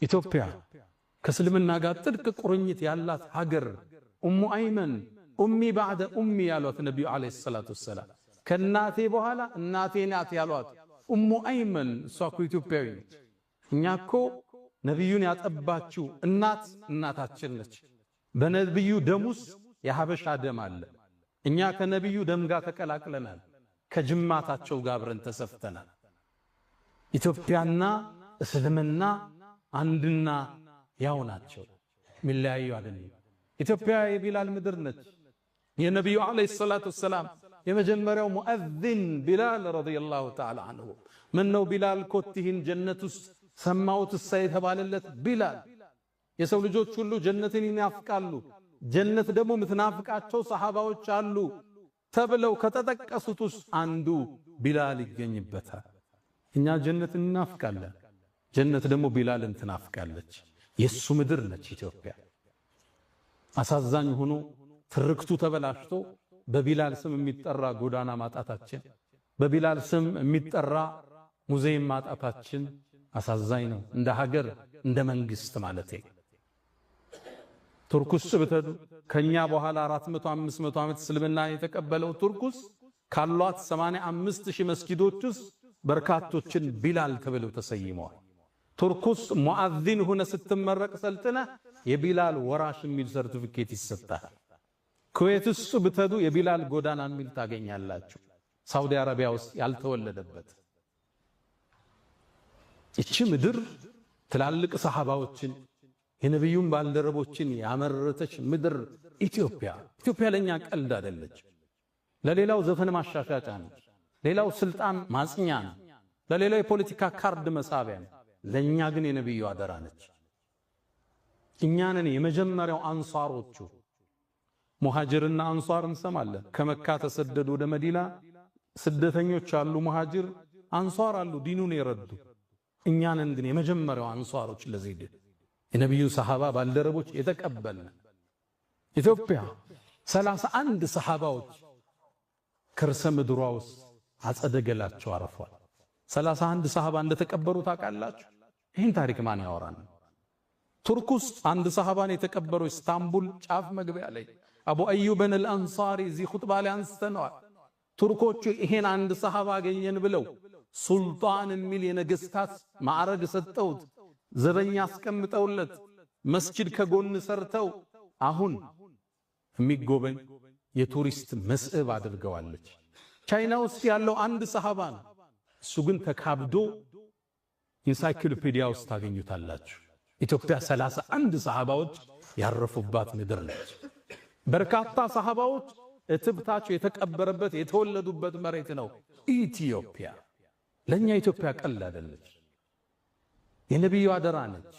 ኢትዮጵያ ከእስልምና ጋር ጥልቅ ቁርኝት ያላት ሀገር፣ ኡሙ አይመን أمي بعد أمي ያሏት ነቢዩ عليه الصلاة والسلام፣ ከእናቴ በኋላ እናቴ ናት ያሏት ኡሙ አይመን፣ እሷ እኮ ኢትዮጵያዊ ነች። እኛ እኮ ነቢዩን ያጠባችው እናት እናታችን ነች። በነቢዩ ደም ውስጥ የሀበሻ ደም አለ። እኛ ከነቢዩ ደም ጋር ተቀላቅለናል። ከጅማታቸው ጋር አብረን ተሰፍተናል። ኢትዮጵያና እስልምና አንድና ያው ናቸው፣ የሚለያዩ አይደለም። ኢትዮጵያ የቢላል ምድር ነች። የነቢዩ عليه الصلاة والسلام የመጀመሪያው ሙአዚን ቢላል رضي الله تعالى عنه፣ ምን ነው ቢላል ኮቲህን ጀነት ውስጥ ሰማሁት እሳ የተባለለት ቢላል። የሰው ልጆች ሁሉ ጀነትን ይናፍቃሉ፣ ጀነት ደግሞ ምትናፍቃቸው ሰሃባዎች አሉ ተብለው ከተጠቀሱት ውስጥ አንዱ ቢላል ይገኝበታል። እኛ ጀነትን እናፍቃለን፣ ጀነት ደግሞ ቢላልን ትናፍቃለች። የሱ ምድር ነች ኢትዮጵያ። አሳዛኝ ሆኖ ትርክቱ ተበላሽቶ በቢላል ስም የሚጠራ ጎዳና ማጣታችን፣ በቢላል ስም የሚጠራ ሙዚየም ማጣታችን አሳዛኝ ነው። እንደ ሀገር፣ እንደ መንግስት ማለቴ። ቱርክ ውስጥ ብትሄዱ ከኛ በኋላ 400 500 ዓመት እስልምና የተቀበለው ቱርክ ውስጥ ካሏት 85,000 መስጊዶች ውስጥ በርካቶችን ቢላል ተብለው ተሰይመዋል። ቱርክ ውስጥ ሙአዚን ሆነ ስትመረቅ ሰልጥነህ የቢላል ወራሽ የሚል ሰርቲፊኬት ይሰጣል። ኩዌት ውስጥ ብትሄዱ የቢላል ጎዳና የሚል ታገኛላችሁ። ሳውዲ አረቢያ ውስጥ ያልተወለደበት። እቺ ምድር ትላልቅ ሰሃባዎችን፣ የነቢዩን ባልደረቦችን ያመረተች ምድር ኢትዮጵያ። ኢትዮጵያ ለኛ ቀልድ አይደለች። ለሌላው ዘፈን ማሻሻጫ ነች። ሌላው ስልጣን ማጽኛ ነው። ለሌላው የፖለቲካ ካርድ መሳቢያ ነው። ለኛ ግን የነቢዩ አደራ ነች። እኛንን የመጀመሪያው አንሷሮቹ። ሙሃጅርና አንሷር እንሰማለን። ከመካ ተሰደዱ ወደ መዲና ስደተኞች አሉ፣ ሙሃጅር አንሷር አሉ፣ ዲኑን የረዱ። እኛንን ግን የመጀመሪያው አንሷሮች፣ ለዚህ የነቢዩ ሰሃባ ባልደረቦች የተቀበልን። ኢትዮጵያ 31 ሰሃባዎች ከርሰ ምድሯ ውስጥ አጸደ ገላቸው አርፏል። 31 ሰሃባ እንደተቀበሩ ታውቃላችሁ? ይህን ታሪክ ማን ያወራል? ቱርክ ውስጥ አንድ ሰሃባን የተቀበሩ፣ ኢስታንቡል ጫፍ መግቢያ ላይ፣ አቡ አዩብን አልአንሳሪ፣ እዚህ ኹጥባ ላይ አንስተነዋል። ቱርኮቹ ይሄን አንድ ሰሃባ አገኘን ብለው ሱልጣን የሚል የነገስታት ማዕረግ ሰጠውት፣ ዘበኛ አስቀምጠውለት፣ መስጂድ ከጎን ሰርተው አሁን የሚጎበኝ የቱሪስት መስህብ አድርገዋለች። ቻይና ውስጥ ያለው አንድ ሰሃባ ነው። እሱ ግን ተካብዶ ኢንሳይክሎፔዲያ ውስጥ ታገኙታላችሁ። ኢትዮጵያ 31 ሰሃባዎች ያረፉባት ምድር ነች። በርካታ ሰሃባዎች እትብታቸው የተቀበረበት፣ የተወለዱበት መሬት ነው ኢትዮጵያ። ለኛ ኢትዮጵያ ቀልድ አይደለች። የነቢዩ አደራ ነች።